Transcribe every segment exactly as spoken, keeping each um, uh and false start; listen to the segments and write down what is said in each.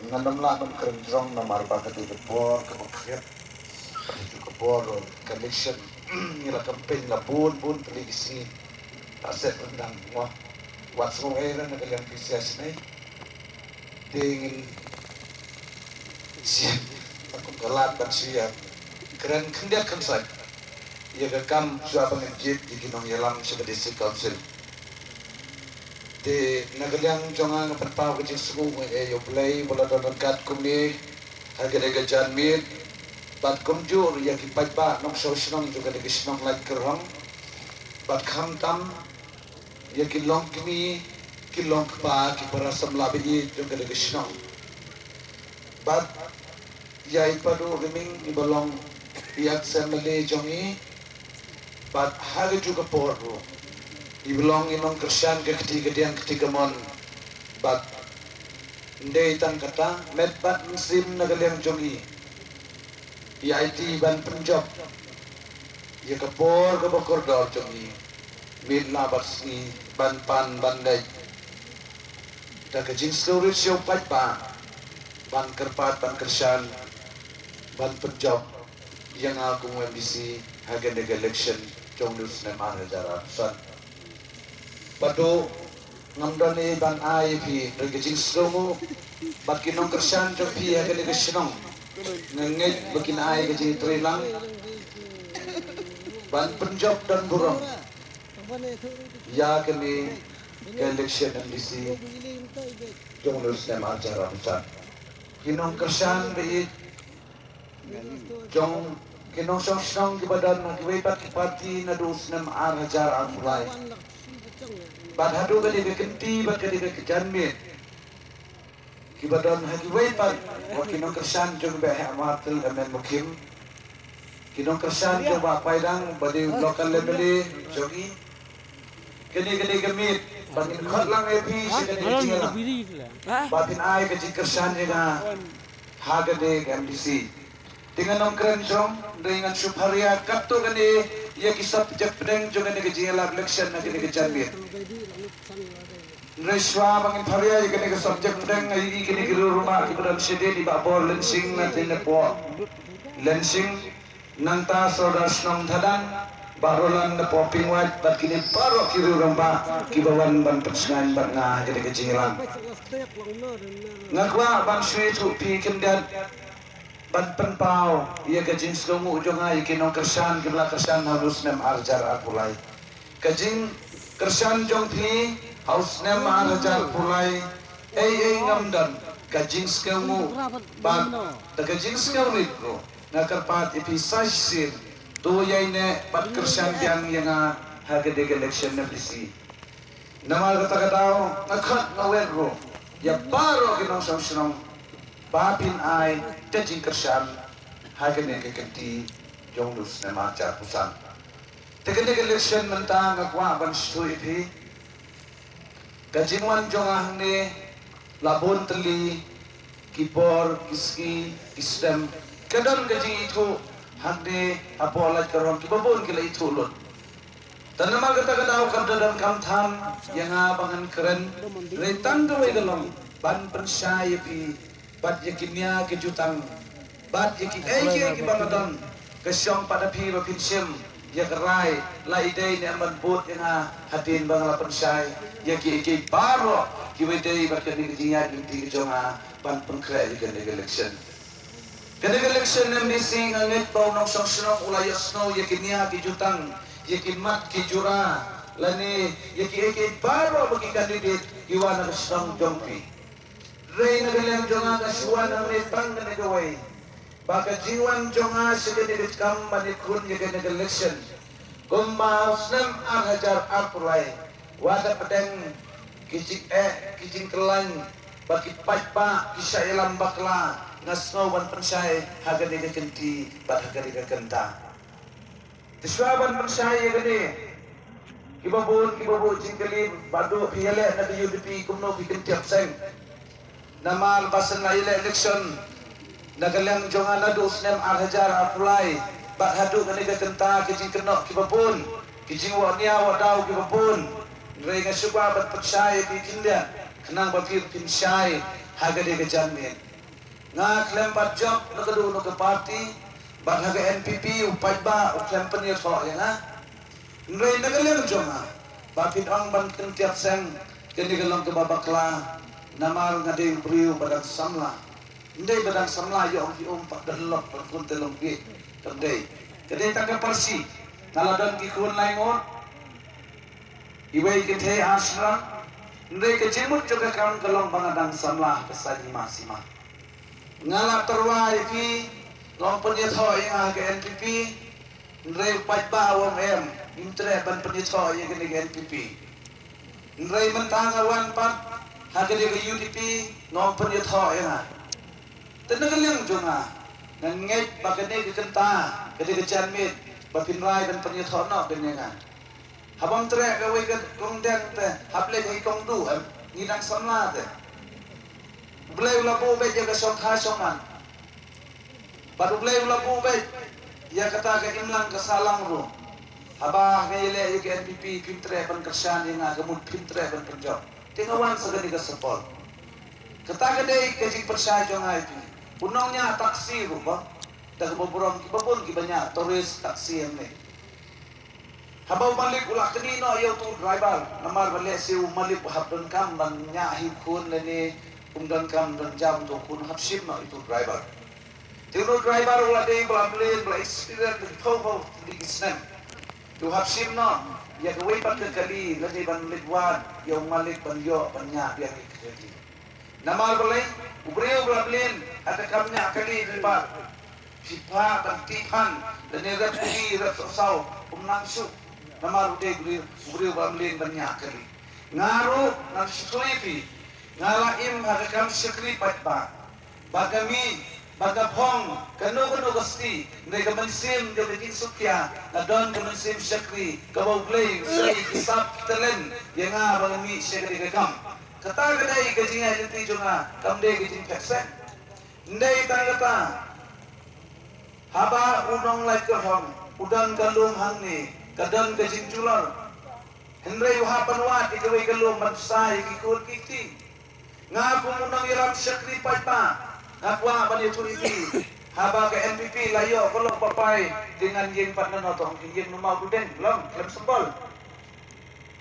Ngan ym lah ban kren jrong namar ba ka dei ka por kaba khriat. Ka dei ka por ka election. Ngi la campaign la bun bun tylli ki sngi. La set ryndang mo. Wat sngew ei re na ka liang phi sha shnei. Te ngin shu, la kum ka lad ban shu ïa kren khyndiat khynsoit ïa ka kam shuwa ba ngin jied ïa ki nongïalam sha ka District Council. Te na ka liang jong nga nga pynpaw ka jingsngewnguh ïa U Blei ba la don ryngkat kumne ha kane ka janmiet, bad kumjuh ïa ki paidbah nongshong shnong jong kane ka shnong Laitkyrhong, bad khamtam ïa ki longkmie ki longkpa ki para samla ba ïeit jong kane ka shnong. Bad ïa i Padu Riming iba long i ex M L A jong ngi, bad ha kajuh ka por ruh iba long i nongkyrshan ka kti kadiang kti kamon, bad ym dei tang kata, met bad mynsiem na ka liang jong i, i aiti ban pynjop ïa ka por kaba kordor jong i, miet la bad sngi, ban pan ban leit da ka jingsngewrit sha u paidbah, ban kyrpad ban kyrshan, ban pynjop ïa nga kum u M D C ha kane ka election jong une u snem ar hajar arphew san. Padu, ngam don ei ban ai ïa phi, hynrei ka jingsngewnguh bad ki nongkyrshan jong phi ha kane ka shnong, nga ngeit ba kin ai ka jingtreilang ban pynjop donburom ïa kane ka election M D C jong une u snem ar hajar arphew san. Ki nongkyrshan ba ïeit jong ki nongshong shnong kiba don ha kiwei pat ki party naduh u snem ar hajar arphew lai, bad haduh kane ka kynti bad kane ka janmiet, kiba don ha kiwei pat, wa ki nongkyrshan jong Bah Heh Martel M N Mukhim, ki nongkyrshan jong Bah Paidang ba dei u local M L A jong i. Kane ka dei ka miet ba ngin khot lang ïa phi sha kane ka jingïalang ba phin ai ka jingkyrshan ïa nga ha kane ka M D C. Te ngan ym kren jrong, hynrei ngan shu pharia katto katne ïa ki subject pdeng jong kane ka jingïalap election ha kane ka janmiet. Hynrei shuwa ba ngin pharia ïa kane ka subject pdeng, ïa ki kine ki riew rangbah kiba don shadien, i Bah Bor Lynsing na Tynnepoh Lynsing, nangta Sordar Shnong Thadang, Bah Roland na Popingwait, bad kine baroh ki riew rangbah kiba wan ban pynshngaiñ bad nga ha kane ka jingïalang. Nga kwah ban shu ïathuh phi khyndiat ban pynpaw ïa ka jingsngewnguh jong nga ïa ki nongkyrshan kiba la kyrshan ha une u snem ar hajar arphew lai. Ka jingkyrshan jong phi ha u snem ar hajar arphew lai, ei ei ngam don, ka jingsngewnguh bad da ka jingsngewrit ruh nga kyrpad ïa phi sa shisien, to ïaineh bad kyrshan biang ïa nga ha ka dei ka election M D C. Namar kata ka daw nga khot nga wad ruh ïa baroh ki nongshong shnong ba phin ai ka jingkyrshan ha kane ka kynti jong une u snem ar hajar arphew san. Te kane ka election mynta nga kwah ban shu ïathuh ïa phi. Ka jingwan jong nga hangne la bun tylli ki por, ki sngi, ki snem. Ka don ka jingïathuh hangne hapoh Laitkyrhong, kiba bun ki la ïathuh lut. Te namar kata ka daw kam da don kam tham ïa nga ba ngan kren, hynrei tang kawei ka long ban pynshai ïa phi bad ïa ki nia ki jutang bad ïa kiei kiei kiba nga don, ka shong pat ha phi ba phin shim ïa ka rai, la i dei ne em ban bud ïa nga hadien ba nga la pynshai ïa kiei kiei baroh kiba dei bad kane ka jingïaid lynti ka jong nga ban pynkhreh ïa kane ka election. Kane ka election M D C nga ngeit ba u nongshong shnong u la ïohsngew ïa ki nia ki jutang, ïa ki mat ki jura, lane ïa kiei kiei baroh ba ki candidate ki wan na ka shnong jong phi. Hynrei na ka liang jong nga nga shu wan hangne tang kane kawei, ba ka jingwan jong nga sha kane ka kam ban ïakhun ïa kane ka election, kumba ha u snem ar hajar arphew lai, wat la pdeng ki jingeh ki jingkyllaiñ ba ki paidbah ki shah ïalam bakla, nga sngew ban pynshai ha kane ka kynti bad ha kane ka kynta. Te shuwa ban pynshai ïa kane, kiba bun kiba bun jingkylli, ba haduh phi ïaleh na ka U D P kumno phi kynthiap seng? Namar ba shen la ïaleh election na ka liang jong nga naduh u snem ar hajar arphew lai bad haduh kane ka kynta, ki jingkynnoh kiba bun, ki jingwad nia wad daw kiba bun. Hynrei nga shu kwah ban pynshai ïa phi khyndiat khnang ba phi phin shai Ha ka dei ka janmiet nga khlem pat jop na ka dei na ka party bad ha ka N P P u paidbah u khlem pynïathoh ïa nga. Hynrei na ka liang jong nga ba phin ong ban kyntiat seng kane ka long kaba bakla namar nga dei u briew ba dang samla. Hynrei ba dang samla ïa ong ki um pat ban lok ban kun te long phi. Kam dei. Ka dei ta ka parsi. Nga la don ki khun lai ngut. Iwei ka thei ar shynrang. Hynrei ka jingmut jong ka kam ka long ba nga dang samla ha ka saiñ hima sima. Nga la tyrwa ïa phi, nga ong pynïathoh ïa nga ha ka N P P. Hynrei u paidbah u ong em, ngim treh ban pynïathoh ïa kane ka N P P. Hynrei mynta nga wan pat ha kane ka U D P, nga ong pynïathoh ïa nga. Te na ka liang jong nga, nga ngeit ba kane ka kynta, kane ka janmiet ba phin rai ban pynïathoh noh kane nga. Haba ym treh kawei ka kong deng te hap leit ha i kong duh em, ngi dang samla te. U Blei u la buh beit ïa ka shongkha shongman. Bad U Blei u la buh beit ïa kata ka imlang ka sahlang ruh. Haba nga ïaleh ïa ka N P P phim treh ban kyrshan ïa nga, ka mut phim treh ban pynjop. Te nga wan sa kane ka symbol. Kata ka dei ka jingpyrshah jong nga ïa phi. U nongñiah taxi ruh ba da kaba burom kiba bun kiba ñiah tourist taxi hangne. Haba u malik u la kynnoh ïa uto u driver, namar ba lehse u malik u hap donkam ban ñiah hi u khun lane um donkam don jam, uto u khun u hap shim noh ïa uto u driver. Te uno u driver u la dei ba la mlien, ba la experience, ba la phew phew tylli ki snem. Te u hap shim noh ïa kawei pat ka kali lane ban leit wad ïa u malik ban ïoh ban ñiah biang ïa ka kali. Namar balei? U briew ba la mlien ha ka kam ñiah kali, phi pat, phi pat ban tih phan lane rep kali, rep sohsaw, um nang shuh. Namar u dei u briew, u briew ba la mlien ban ñiah kali. Nga ruh ngan shu kylli phi, nga la im ha ka kam shakri paidbah. Ba ka mih, ba ka phong, kano kano ka sti, hynrei ka mynsiem jong ka jingsngewkhia, ka don ka mynsiem shakri kaba U Blei u sei ki sap ki talent ïa nga ba nga mih sha kane ka kam. Kata ka dei ka jingïaid lynti jong nga, kam dei ka jingphet seng. Ym dei tang kata, haba u nonglait ka phong u don ka lum hangne, ka don ka jingjulor. Hynrei u hap ban wad ïa kawei ka lum ban sa ïa ki kur ki kti. Nga kum u nongïalam shakri paidbah, nga kwah ban ïathuh ïa phi, haba ka N P P la ïoh ka lok ba phai, te ngan ïeng pat na notong, ïeng na Mawdudeng, long khlem symbol.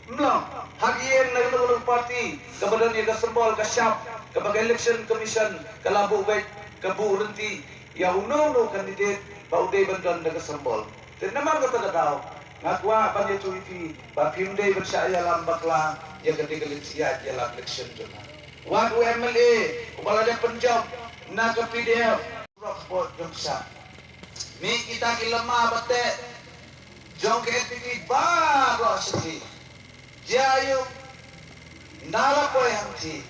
Mlong, hap ïeng na ka lok party kaba don ïa ka symbol ka shap, kaba ka Election Commission ka la buh beit, ka buh ryntih ïa uno uno u candidate ba u dei ban don da ka symbol. Te namar kata ka daw nga kwah ban ïathuh ïa phi ba phim dei ban shah ïalam bakla ïa ka dei ka lynti ïalam election jong nga. Wat u M L A uba la dep pynjop na ka P D F, rok sport jong ka shah. Mih kita ki lama ba teh jong ka N P P baroh shi. Jia aïu? Nda la poi hangthie.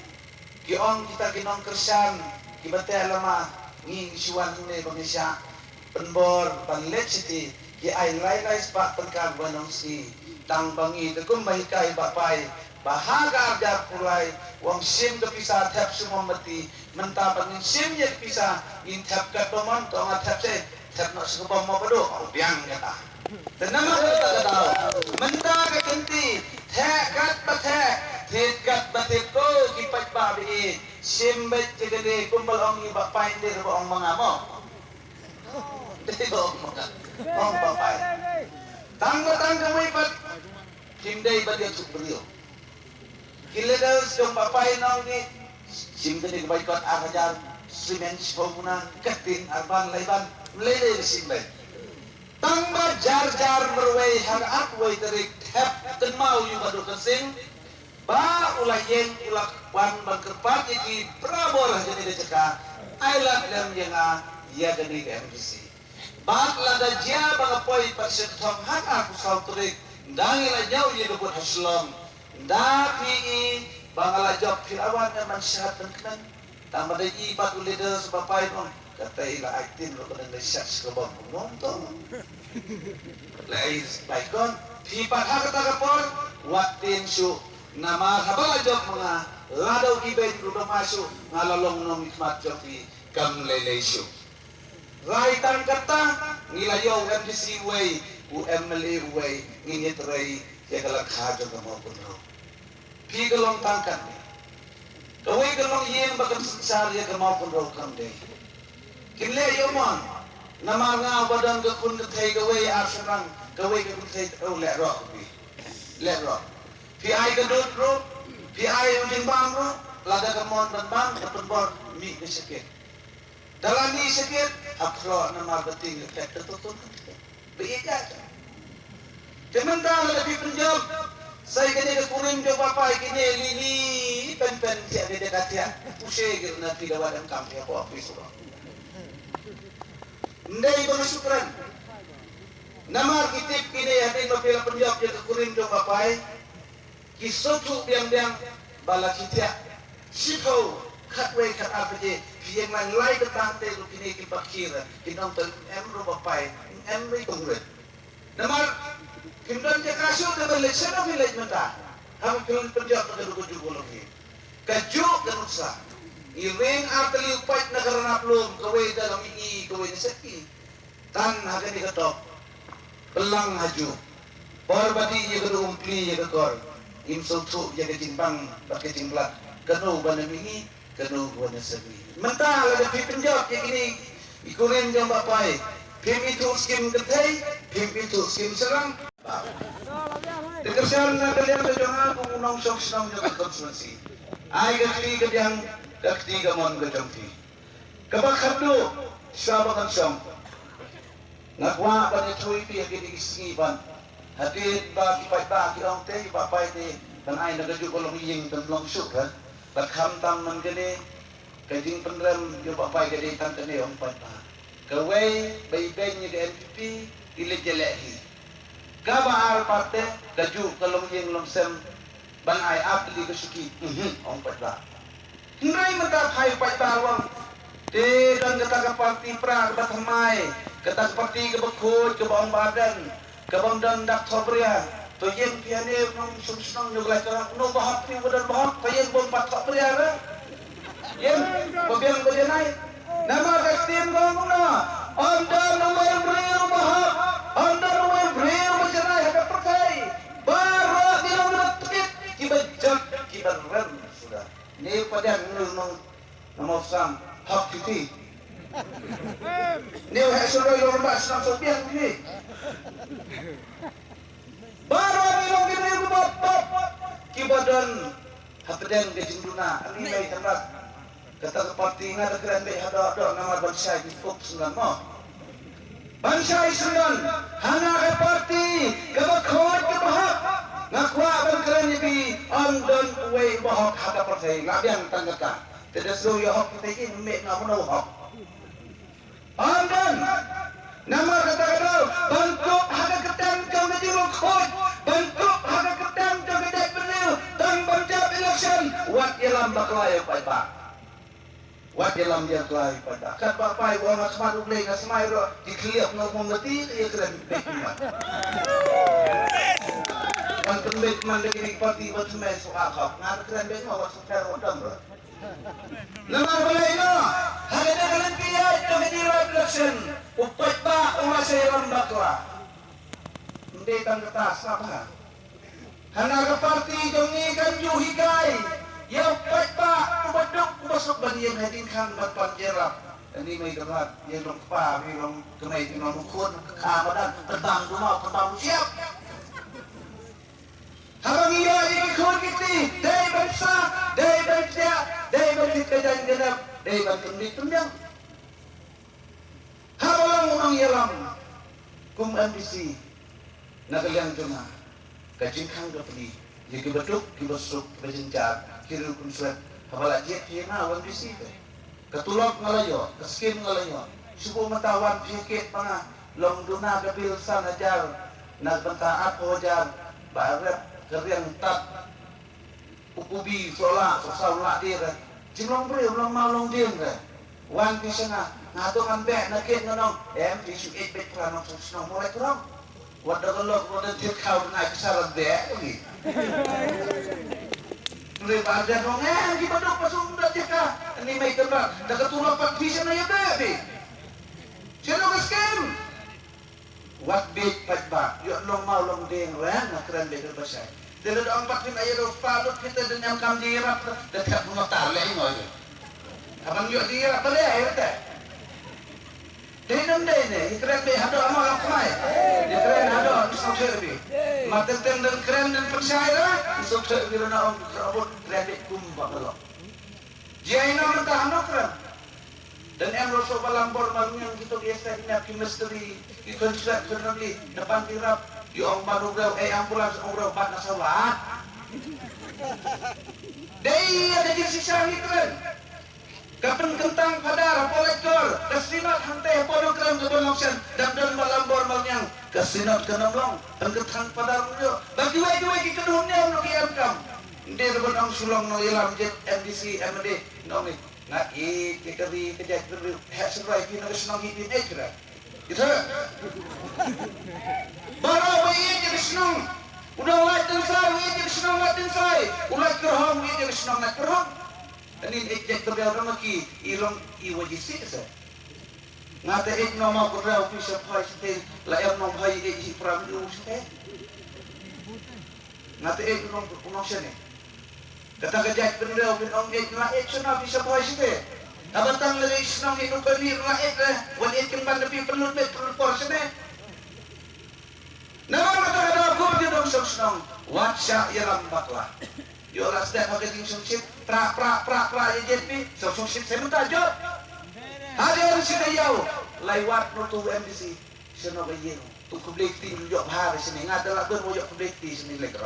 Ki ong kita ki nongkyrshan kiba teh lama, ngi ngi shu wan hangne ba ngi shah pynbor ban leit shiti, ki ai lai lai spah tyngka ba nong sngi. Tang ba ngi te kumba hikai Bah Pai ba ha ka arjar pulai, u ong shim ka pisa thep shu mombati, mynta ba ngin shim ïa ka pisa ngin thep katba mon, to nga thep se, thep noh shu ka bom mo ba duk, ong biang kata. Te namar kata ka daw mynta ka kynti, theh katba theh, thied katba thied ko ki paidbah ba ïeit, shim beit ïa kane kumba la ong ïa Bah Pai, ym dei ba ong ma nga mo. Dei ba ong ma nga, ong Bah Pai. Tang ba tang kawei pat, phim dei ban ïathuh briew. Ki leaders jong Bah Pai nong ni, shim kane ka boycott ar hajar, cement shiphew kuna, ka tin ar ban lai ban, ym lei lei ba shim beit. Tang ba jar jar marwei ha ka arphew wei tarik thep kynmaw ïa u Bah Doh Kan Sing ba u la ïeng u la wan ban kyrpad ïa ki barabor ha kane ka jaka. Ai lad lem ïa nga ïa kane ka M D C. Bad lada jia ba nga poi pat sha ka thong ha ka arphew saw tarik, nda ngi la ñiew ïa ka vote ha Shillong, nda phi i ba nga la jop, phi la wan ne man shad ban kmen. Tang ba dei i pat u leader sha Bah Pai mo. Kata i la ai tin ruh ba dang dei shat sha ka bom mo to. La ai bai kon. Phi pat ha kata ka por wat tin shuh. Namar haba la jop ma nga, la dei i beit ruh ba ma shuh, nga la long nongmihkhmat jong phi kam lei lei shuh. Rai tang kata, ngi la ïoh u M D C uwei, u M L A uwei, ngin ïatrei ïa ka langkha jong ka Mawkynrew. Phi ka long tang katne. Kawei ka longïing ba kan synshar ïa ka mawkhynraw kam dei. Kin leh ïa u mon. Namar nga ba don ka khun kynthei kawei ar shynrang, kawei ka khun kynthei, oh, leh roh ka phi. Leh roh. Phi ai ka dud ruh, phi ai u jingbam ruh, lada ka mon ban bam, ka pynbor mih ka shakit. Da la mih shakit, hap khroh namar ba tieng ka phet ka tukun ka phet. Ba ïeit ïa ka. Te mynta lada phi pynjop sa ïa kane ka kurim jong Papai, kine lili pen pen thiah, kine ka thiah. Puse ki na phi da wadam kam thiah ko phi suba. Ndei ba nga sukran. Namar ki tip kine hadien ba phi la pynjop ïa ka kurim jong Papai. Ki sngewthuh biang biang ba la ki thiah shiphew, khatwei khatar baje, phi ïeng lang lai kynta te ruh kine ki pakhir ki nongthoh, em ruh Papai, em ruh kongret. Namar kim don jaka shuh te ban leit, shano phi leit mynta? Haba phi pynjop ka ruh ka juh ka long hi. Ka juh ka nuksa. Ngi ring ar tylli u paip na ka ranap lum, kawei da ka mihngi, kawei na sepngi. Tan ha kane ka top. Pynlang ha juh. Por ba dih ïa ka dum, plie ïa ka kor. Ngim sngewthuh ïa ka jingbang bad ka jingblat. Kano ba na mihngi, kano ba na sepngi. Mynta lada phi pynjop ïa kine i kurim jong Papai, phim ithuh skim kynthei, phim ithuh skim shynrang. Te kyrshan na ka liang ka jong nga kum u nongshong shnong jong ka constituency. Ai ka kti ka biang, ka kti ka mon ka jong phi. Kaba khatduh, sha ba kan shong. Nga kwah ban ïathuh ïa phi ha kine ki sngi ban. Hadien ba ki paidbah ki ong te, i Papai te ban ai na kajuh ka longïing ban long shuh ka. Bad khamtam man kane, ka jingpynrem ïa u Papai ka dei tang kane, ong paidbah. Kawei ba i beiñ ïa ka N P P, i leit ïaleh hi. Kaba ar pat te, kajuh ka longïing longsem ban ai ar tylli ka shuki. Mhm, ong paidbah. Hynrei mynta phai paidbah ruh. Te don kata ka parti pra kaba thymmai, kata ka parti kaba khuid, kaba ong ba ardent, kaba ym don dak thoh bria. To ïeng phi hangne nongshong shnong, ngi la kyrpad, uno ba hok, uno ba don ba hok, to ïeng bym pat thoh bria re. Ïeng, ba biang ba janai. Namar ka ktien ka ong kumno? Ym don uwei u briew uba hok, ym don uwei u briew uba janai ha ka pyrthei. Baroh ki long kiba tbit, kiba jot, kiba rem suda. Ne u Padiang, ne u nong, nong Mawsang, hok kiti. Ne u heh Shynroi, long ba shnong Sohbiang kiti. Baroh ki long ki briew kiba pop, kiba don hapdeng ka jingduna. Ani Mei Tynrad, kata ka parti nga da kren beit haduh haduh namar ban shai ki pop sngewdon mo. Ban shai sngewdon ha nga ka parti kaba khuid kaba hok. Nga kwah ban kren ïa phi, ym don uwei uba hok ha ka pyrthei. Nga biang tang kata. Te da shu ïa hok kita ki, mih nga mano hok. Ym don. Namar kata ka daw ban kup ha ka kyrteng jong ka jinglong khuid, ban kup ha ka kyrteng jong ka jaitbynriew, tang ban jop election. Wat ïalam bakla ïa u paidbah. Wat ïalam bakla ïa u paidbah. Katba paidbah nga khmat U Blei nga smai ruh, ki khlieh nga mong mati ïa kren beit man. Ban pynbeit man da kine ki parti ba thymmai shu ap hok. Nga kren beit ma wat shu pher wat dam ruh. Namar balei no? Ha kane ka lynti ïaid jong ka jinglong election, u paidbah u la shah ïalam bakla. Ym dei tang kata, sngap ha. Hana ka parti jong ngi kan ju hikai ïa u paidbah uba duk uba suk ban ïeng ha jingkhang ban pan jingïarap. Ani Mei Tynrad, ïa long kpa, ïa long kmie, ïa long khun, ka madan, tendang duma, tendang siap. Haba ngi ïoh ïa ki khun ki kti, dei ban sah, dei ban thiah, dei ban thied ka jaiñ ka nep, dei ban pynbeit pynbiang. Haba long u nongïalam kum M D C na ka liang jong nga, ka jingkhang ka pli ïa kiba duk, kiba suk, kiba jynjar, ki riew khunswet, haba la jied ïa nga u M D C te. Ka tulop nga la ïoh, ka skim nga la ïoh. Shu buh mynta wan phi kit ma nga, long duna ka bill san hajar na ka bynta arphew hajar ba rep ka riang tad. U kubi soh lah, soh saw lah dir. Jinglong briew, long maw long dieng re. Wan phi sha nga, nga to ngan beh na kit nga nong. Em, phi shu ïeit beit phra nongshong shnong mo lai krong. Wat da ka lok, wat da thied khaw da nai pisa la beh lagi. Hynrei ba arjan nong, eh, ki baduk ba shu da thied ka. Ani Mei Tynrad, da ka tulop pat phi shano ïa beh phi. Shano ka skim. Wat bieit paidbah, ïoh long maw long dieng re, nga kren beit ba shai. Te lada ong pat phin ïa ruh palut phi te dang em kam jingïarap, da thep ngota leh ngoi. Haban ïoh jingïarap ba leh ïa te. Dei nam dei ne, ïa kren dei haduh amai ong kmai. Ïa kren haduh, ym sngewthuh bi. Ma teng teng dang kren dang pynshai ra, ym sngewthuh bi, lada ong ka bud kren dei kumba ka long. Jia ïa nga mynta hano kren. Dang em ruh shuh ba lam bor malngiang kito ki ïa stad ïa ki mistri, ki khun shuwa khun rangli, na pan tirap, ïa ong ban u briew, eh, ambulance ong briew bat na sawa. Dei ïa ka jingshisha ngi kren. Ka pynkyntang Phadar hapoh Laitkor, ka Synod hangtei hapoh Nongkrem ka ban long shen, dang don ba lam bor malngiang, ka Synod kan ym long, pynkyntang Phadar ruh. Ba kiwei kiwei ki kynhun niam ruh ki em kam. Ym dei ruh ban ong shu long nongïalam jait M D C, M L A, nong ni. Nga ïeit ïa ka ri ka jaid ka ri, heh sngewbha ïa phi na ka shnong hi phin ïeit kyrhai. Ïeit kyrhai. Baroh ba ïeit ïa ka shnong. U nong Lait Dyngsai u ïeit ïa ka shnong Lait Dyngsai. U Lait Kyrhong u ïeit ïa ka shnong Lait Kyrhong. Ani ïeit jaid ka ri, u nong ki i long i wa ji sih se. Nga te ïeit nong ma ku rau phi sa phai shatei, la em nong phai ïeit hi pram u shatei. Nga te ïeit nong, nong shane. Kata ka jaid pynriew phin ong ïeit, la ïeit shano phi sa phai shite. Haba tang lei shnong hi nukani la ïeit re, wan ïeit kin ban da phi pynlut met pynlut por shane. Namar kata ka daw kum ki nong shong shnong, wat shah ïalam bakla. Ïoh la step ha ka jingsngewsih, pra pra pra pra ïa jet phi, sngewsih se mynta jot. Hadien shi taïew, lai wat no tu M D C, shano ka ïing, tu khublei kti ïoh bha shane, nga da la don mo ïoh khublei kti shane lei ka